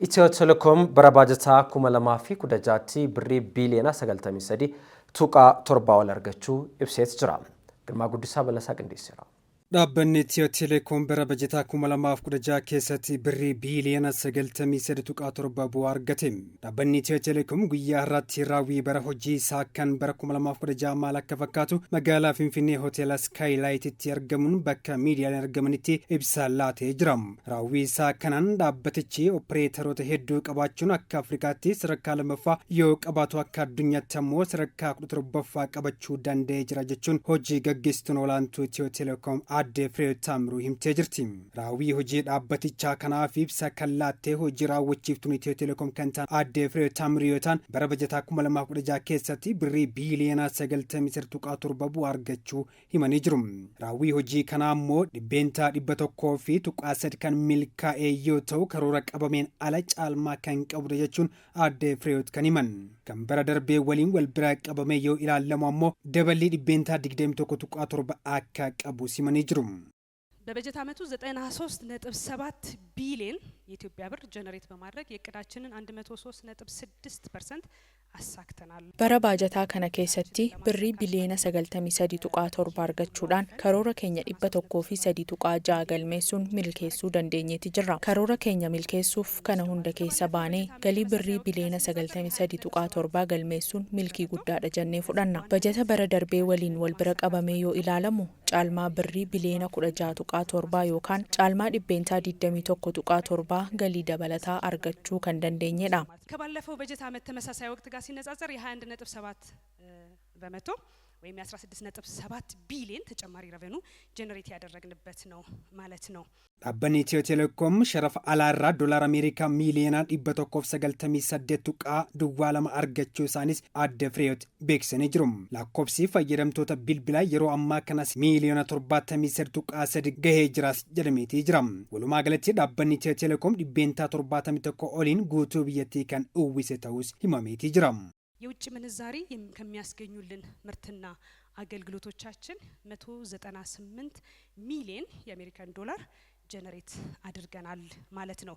Itiyoo Telekoom bara baajataa 2016tti birrii biiliyoona 93.7 ol argachuu ibseet jira. Girmaa Guddisaa Balasaa qindeesseera. Dhaabbanni Itiyoo Telekoom bara bajataa 2016 keessatti birrii biiliyoona 93.7 bu'aa argate. Dhaabbanni Itiyoo Telekoom guyyaa har'aatti raawwii bara hojii isaa kan bara 2016 maal akka fakkaatu magaalaa Finfinnee hoteela Skaayilaayititti argamuun bakka miidiyaaleen argamanitti ibsa laatee jira. Raawwii isaa kanaan dhaabbatichi opereetaroota hedduu qabaachuun akka Afrikaatti sadarkaa lammaffaa yoo qabaatu, akka addunyaatti ammoo sadarkaa 17ffaa qabachuu danda'ee jira jechuun hojii gaggeessituun olaantuu Itiyoo Telekoom aadde Fireew Taamiruu himtee jirti. Raawwii hojii dhaabbatichaa kanaaf ibsa kan laattee hojii raawwachiiftuun Itiyoo Telekoom kan ta'an aadde Fireew Taamiruu yoo ta'an, bara bajataa 2016 keessatti birrii biiliyoona 93.7 bu'aa argachuu himanii jiru. Raawwii hojii kanaa immoo 100.3% kan milkaa'e yoo ta'u, karoora qabameen ala caalmaa kan qabudha jechuun aadde Fireew kan himan. Kan bara darbee waliin wal bira qabamee yoo ilaalamu ammoo daballii 21.7% akka qabu himanii jiru. በበጀት ዓመቱ 93.7 ቢሊዮን የኢትዮጵያ ብር ጀነሬት በማድረግ የእቅዳችንን 103.6% አሳክተናል። Bara baajataa kana keessatti birrii biliyoona 93.7 argachuudhaan karoora keenya 103.6 galmeessuun milkeessuu dandeenyeeti jirra. Karoora keenya milkeessuuf kana hunda keessa baanee galii birrii biliyoona 93.7 galmeessuun milkii guddaadha jennee fudhanna. Bajata bara darbee waliin wal bira qabamee yoo ilaalamu caalmaa birrii biliyoona 16.7 yookaan caalmaa 21.7% galii dabalataa argachuu kan dandeenyedha. ከባለፈው በጀት ዓመት ተመሳሳይ ወቅት ጋር ሲነጻጸር የ21.7% ወይም የ16.7 ቢሊዮን ተጨማሪ revenue generate ያደረግንበት ነው ማለት ነው። Dhaabbanni Itiyoo Telekoom sharafa alaarraa doolaara Ameerikaa miiliyoona 198.02 argachuu isaanis aadde Fireewoot beeksisanii jiru. Lakkoofsi fayyadamtoota bilbilaa yeroo ammaa kanas miiliyoona 73.3 gahee jiras jedhameetii jira. Walumaa galatti dhaabbanni Itiyoo Telekoom 71% oliin guutuu biyyattii kan uwwise ta'us himameetii jira. የውጭ ምንዛሪ ከሚያስገኙልን ምርትና አገልግሎቶቻችን 198 ሚሊዮን የአሜሪካን ዶላር generate አድርገናል ማለት ነው።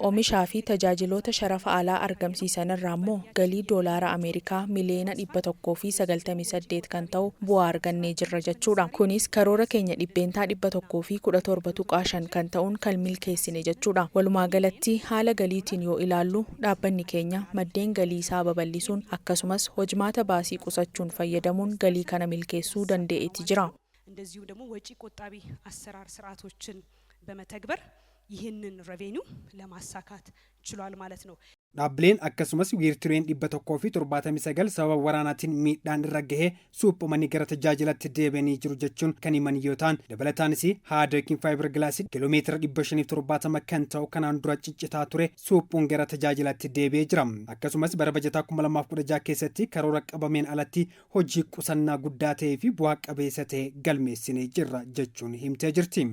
Oomishaa fi tajaajiloota sharafa alaa argamsiisan irraa immoo galii doolaara Ameerikaa miliyoona 198 kan ta'u bu'aa argannee jirra jechuudha. Kunis karoora keenya 117.5% kan ta'uun kan milkeessine jechuudha. Walumaa galatti haala galiitiin yoo ilaallu dhaabbanni keenya maddeen galii isaa babal'isuun akkasumas hojmaata baasii qusachuun fayyadamuun galii kana milkeessuu danda'eeti jira. እንደዚሁም ደግሞ ወጪ ቆጣቢ አሰራር ስርዓቶችን በመተግበር ይህንን revenue ለማሳካት ችሏል ማለት ነው። Dhaabbileen akkasumas wiirtuleen 179 sababa waraanaatiin miidhaan irra gahee suphamanii gara tajaajilatti deebi'anii jiru jechuun kan himan yoo ta'an, dabalataanis haada yookiin fiber glassii kiiloomeetira 570 kan ta'u kanaan dura ciccitaa ture suphuun gara tajaajilatti deebi'ee jira. Akkasumas bara bajataa 2016 keessatti karoora qabameen alatti hojii qusannaa guddaa ta'ee fi bu'aa qabeessa ta'e galmeessinee jirra jechuun himtee jirti.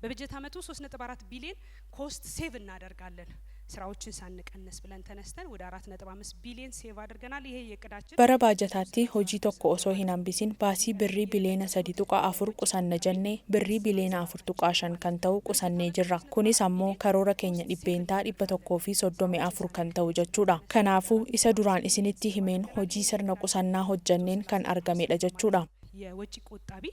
በበጀት ዓመቱ 3.4 ቢሊዮን cost save እናደርጋለን ስራዎችን ሳንቀንስ ብለን ተነስተን ወደ 4.5 ቢሊዮን save አድርገናል። ይሄ የእቅዳችን Bara baajataatti hojii tokko osoo hin hambisin baasii birrii biliyoona 3.4 qusanna jennee birrii biliyoona 4.5 kan ta'u qusannee jirra. Kunis ammoo karoora keenya 134% kan ta'u jechuudha. Kanaafuu isa duraan isinitti himeen hojii sirna qusannaa hojjanneen kan argamedha jechuudha. የወጪ ቆጣቢ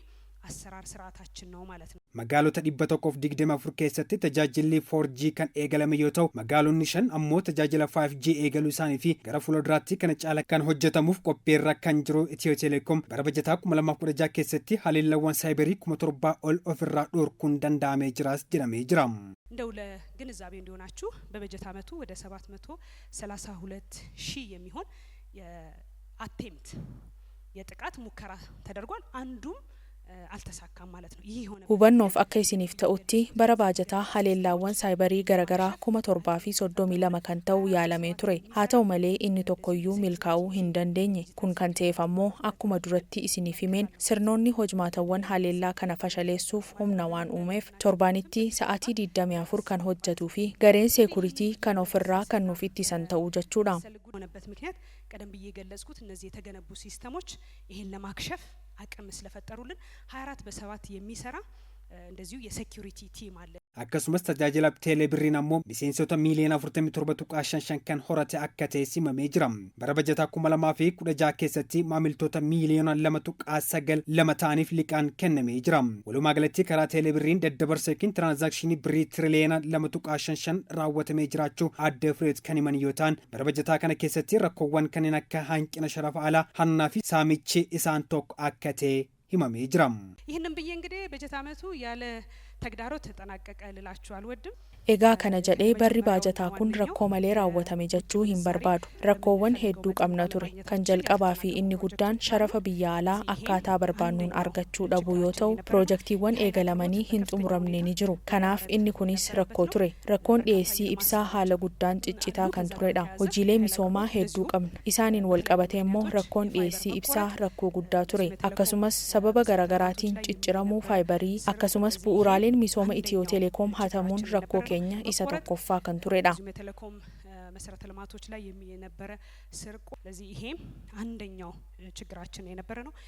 አሰራር ስርዓታችን ነው ማለት ነው። Magaalota 124 keessatti tajaajilli 4G kan eegalame yoo ta'u, magaalonni shan ammoo tajaajila 5G eegaluu isaanii fi gara fuulduraatti kana caala kan hojjetamuuf qophiirra kan jiru Itiyoo Telekoom bara bajataa 2016 keessatti haleellawwan saayibarii 7,000 ol ofirraa dhorkuun danda'amee jiraas jedhamee jira. እንደው ለግንዛቤ እንዲሆናችሁ በበጀት ዓመቱ ወደ 732 ሺህ የሚሆን የ attempt የጥቃት ሙከራ ተደርጓል። አንዱም አልተሳካም ማለት ነው። ይህ የሆነ Hubannoof akka isiniif ta'utti bara baajataa haleellaawwan saayibarii garaagaraa 7032 kan ta'u yaalamee ture. Haa ta'u malee inni tokkoyyuu milkaa'uu hin dandeenye. Kun kan ta'eef ammoo akkuma duratti isiniif himeen sirnoonni hojmaatawwan haleellaa kana fashaleessuuf humna waan uumeef torbaanitti sa'aatii 24 kan hojjetuu fi gareen security kan ofirraa kan nuuf ittisan ta'uu jechuudha. የሆነበት ምክንያት ቀደም ብዬ የገለጽኩት እነዚህ የተገነቡ ሲስተሞች ይሄን ለማክሸፍ አቅም ስለፈጠሩልን 24 በ7 የሚሰራ እንደዚሁ የ security team አለ። Akkasumas tajaajila teelee birriin ammoo miseensota miiliyoona 47.55 kan horate akka ta'e simamee jira. Bara bajataa 2016 keessatti maamiltoota miiliyoona 2.92 ta'aniif liqaan kennamee jira. Walumaa galatti karaa teelee birriin daddabarsa yookiin tiraansaakshinii birrii tiriliyoona 2.55 raawwatamee jiraachuu Aadde Fireet kan himan yoo ta'an, bara bajataa kana keessatti rakkoowwan kanneen akka hanqina sharafa alaa, hannaa fi saamichi isaan tokko akka ta'e himamee jira. ይህንን ብዬ እንግዲህ በጀት ዓመቱ ያለ ተግዳሮት ተጠናቀቀ ልላችሁ አልወድም። Egaa kana jedhee barri baajataa kun rakkoo malee raawwatame jechuu hin barbaadu. Rakkoowwan hedduu qabna ture. Kan jalqabaa fi inni guddaan sharafa biyya alaa akkaataa barbaannuun argachuu dhabuu yoo ta'u, piroojaktiiwwan eegalamanii hin xumuramne ni jiru. Kanaaf inni kunis rakkoo ture. Rakkoon dhiyeessii ibsaa haala guddaan ciccitaa kan turedha. Hojiilee misoomaa hedduu qabna. Isaaniin wal qabatee immoo rakkoon dhiyeessii ibsaa rakkoo guddaa ture. Akkasumas sababa garaagaraatiin cicciramuu faayibarii, akkasumas bu'uuraaleen misooma Itiyoo Teleekoom hatamuun rakkoo keenya isa tokkoffaa kan turedha. እንደዚሁም የቴሌኮም መሰረተ ልማቶች ላይ የነበረ ስርቆት፣ ለዚህ ይሄም አንደኛው ችግራችን የነበረ ነው።